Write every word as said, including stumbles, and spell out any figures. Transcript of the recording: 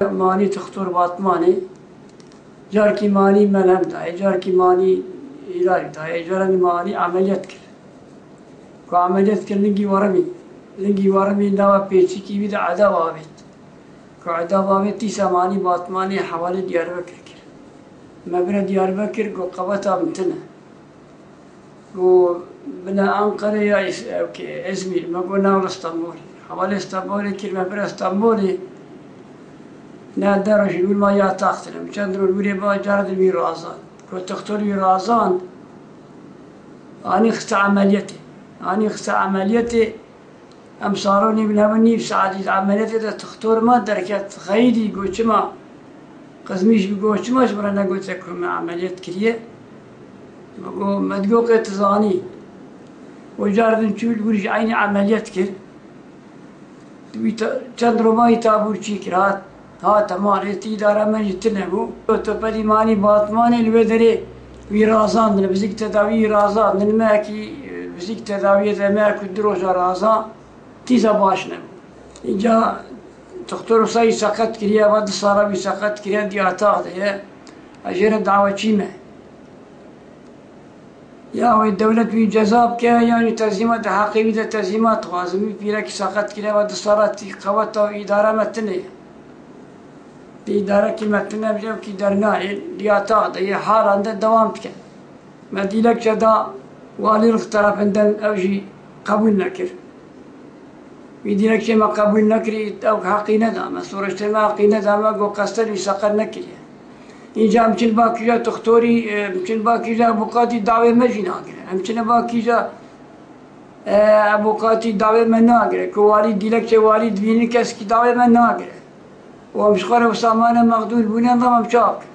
Manî tixtor Batmanê, carkî manî melhem dayê, carkî manî îlaj dayê, caranî manî emeliyat kir. Ku emeliyat kir lingî werimî, lingî werimî nava pêçikî wî de edav avêt. Ku edav avêt dîsa manî Batmanê hewalê Diyarbekir kir. Me bire Diyarbekir ku qeweta min tune. Got, bine Anqere ya Îz-, ew ki Îzmîr, me got, na wele Stenbolê. Hevalê Stenbolê kir, me bire Stenbolê. Ne der roj li wir ma ya taxtin. Em çend roj li wirê ma caredin wî razand. Got, tixtor wî razand. Anî xiste emeliyetê. Anî xiste emeliyetê. Em salonê bin hemin nîv saetî di emeliyetê de tixtor ma derket, xeyidî got, çima? Qizmîş bi got, çima ji min re negote ku me emeliyet kiriye? Me got, me digot qê tu zanî. Û caredin çû li wir jî eynî emeliyet kir. Wî te-, çend roma wî tabûrçî kir, hat. Ha, temam, êtî îdara me jî tune bû. Ortopedî manî Batmanê li wê derê wî razandin, fizîk tedawî wî razandin. Me ki, e, fizîk tedawiyê de me ku du roja razan, tîza baş nebû. Înca doktor wisa wî seqet kiriye, va du sala wî seqet kiriye, di yatax de ye. Ez jê re dawa çî me. Ya wê dewlet wî ceza bike, yan jî tezlîmat, di heqê wî de tezlîmat dixwazim. Wî pîrekî seqet kiriye, va du sala tî qeweta wî îdara me tune ye. Di îdarekî me tune bije, wekî dernayê, di yatax de yê, halan de dewam dike. Me dîlekçe da walî rix terefinden, ew jî qebûl nekir. Wî dîlekçê me qebûl nekirî, ew heqî neda me, soreştê me heqî neda me, got qesten wî seqet nekiriye. Înca em çin ba kîja tixtorî, e, em çin ba kîja avûkatî dawê me jî nagire. Em çine ba kîja, e, avûkatî dawê me nagire. Ku walî, dîlekçê walî dibînin, keskî dawê me nagire. Û em ji xwe re wisa mane mexdûr bûne, em çawa bikin?